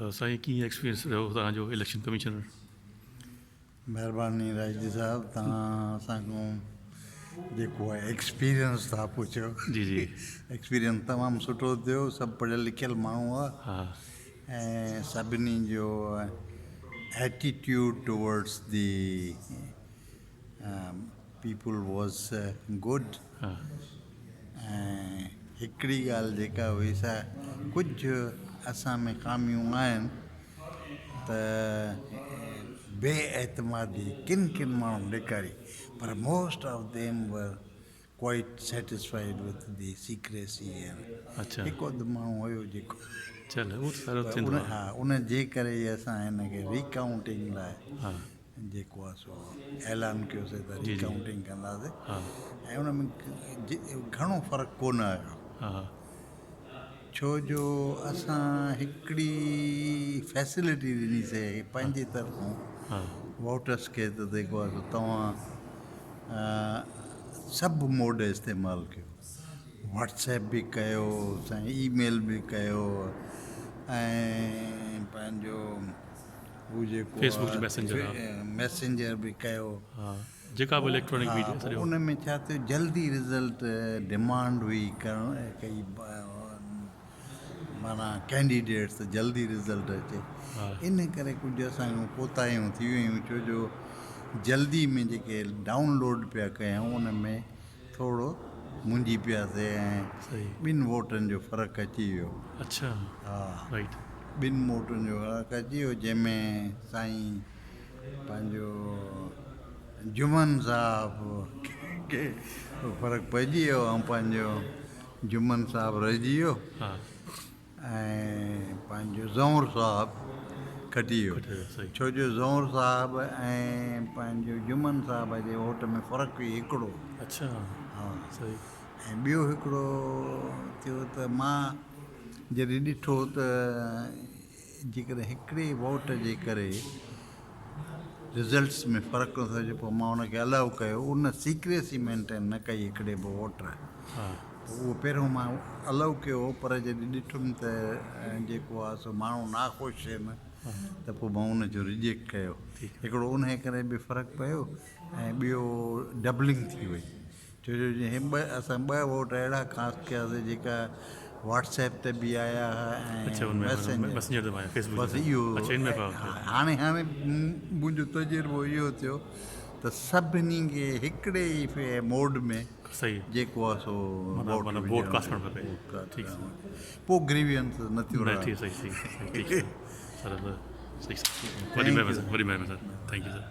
سائين ڪيئن ايڪسپيرينس رهيو توهان جو اليڪشن ڪمشنر؟ مهرباني راشدي صاحب توهان اسان کان جيڪو آهي ايڪسپيرينس ٿا پڇو جي جي ايڪسپيرينس تمام سٺو ٿيو سڀ پڙهيل لکيل ماڻهو هئا ها ۽ سڀني جو attitude towards the people was good ها ۽ هڪڙي ڳالهه جيڪا هئي سا ڪجهه اسان ۾ خاميون آهن ته بي اعتمادي ڪن ڪن ماڻهن ڏيکاري پر most of them were quite satisfied with the secrecy اڇا هڪ اڌ ماڻهو هيو جيڪو چل اهو ته سارو ٿيندو آهي ها ان جي ڪري ئي اسان هن کي ريڪائونٽنگ لاء ها جيڪو آهي سو اعلان ڪيوسي ته ريڪائونٽنگ ڪنداسي ها ۽ ان ۾ گهڻو فرق ڪونه آيو ها ڇو جو اسان هڪڙي فيسلٽي ڏني سي پنهنجي طرفون ووٽرس کي ته جيڪو آهي سو توهان سڀ موڊ استعمال ڪيو واٽس ايپ به ڪيو سائين اي ميل به ڪيو ۽ پنهنجو هو جيڪو فيسبڪ جو ميسينجر ميسينجر به ڪيو. جيڪا به اليڪٽرانڪ ميڊيا سڄو. ان ۾ ڇا ٿيو جلدي رزلٽ ڊمانڊ هئي ڪرڻ ڪئي معنيٰ ڪينڊيڊيٽس ته جلدي رزلٽ اچي ان ڪري ڪجهه اسان کان ڪوتاهيون ٿي ويون ڇو جو جلدي ۾ جيڪي ڊائون لوڊ پيا ڪيائون ان ۾ ٿورو منجهي پياسي ۽ ٻن ووٽن جو فرق اچي ويو. اڇا ها رائيٽ. ٻن ووٽن جو فرق اچي ويو جنهن ۾ سائين پنهنجو جمن صاحب کي فرق پئجي ويو ۽ پنهنجو جمن صاحب رهجي ويو ۽ پنهنجو زئور صاحب کٽي ويو ڇو جو زئور صاحب ۽ پنهنجو جمن صاحب جي ووٽ ۾ فرق ئي هڪڙو اڇا ها صحيح ۽ ٻيو هڪڙو ٿيو ته مان جڏهن ڏٺو ته جيڪڏهن هڪڙي ووٽ جي ڪري رزلٽس ۾ فرق نٿو اچي پوء مان ان کي الاء ڪيو ان سيڪريسي مينٽين نه ڪئي هڪڙي به ووٽر پوء اهو پهريون مان الاء ڪيو هو پر جڏهن ڏٺم ته جيڪو آهي سو ماڻهو ناخوش آهن ته پوء مان ان جو ريجيڪٽ ڪيو هڪڙو ان ڪري به فرق پيو ۽ ٻيو ڊبلنگ ٿي وئي ڇو جو جي ٻه اسان ٻه ووٽ اهڙا ڪاسٽ ڪياسي جيڪا واٽس ايپ تي به آيا ها ۽ ميسنجر بس اهو هاڻي هاڻي منهنجو تجربو اهو ٿيو ته سڀني کي هڪڙي ئي موڊ ۾ جيڪو آهي سو ووٽ ڪاسٽ ڪرڻ کپي پوء گريوينس نه ٿيو وڏي مهرباني سر thank you sir.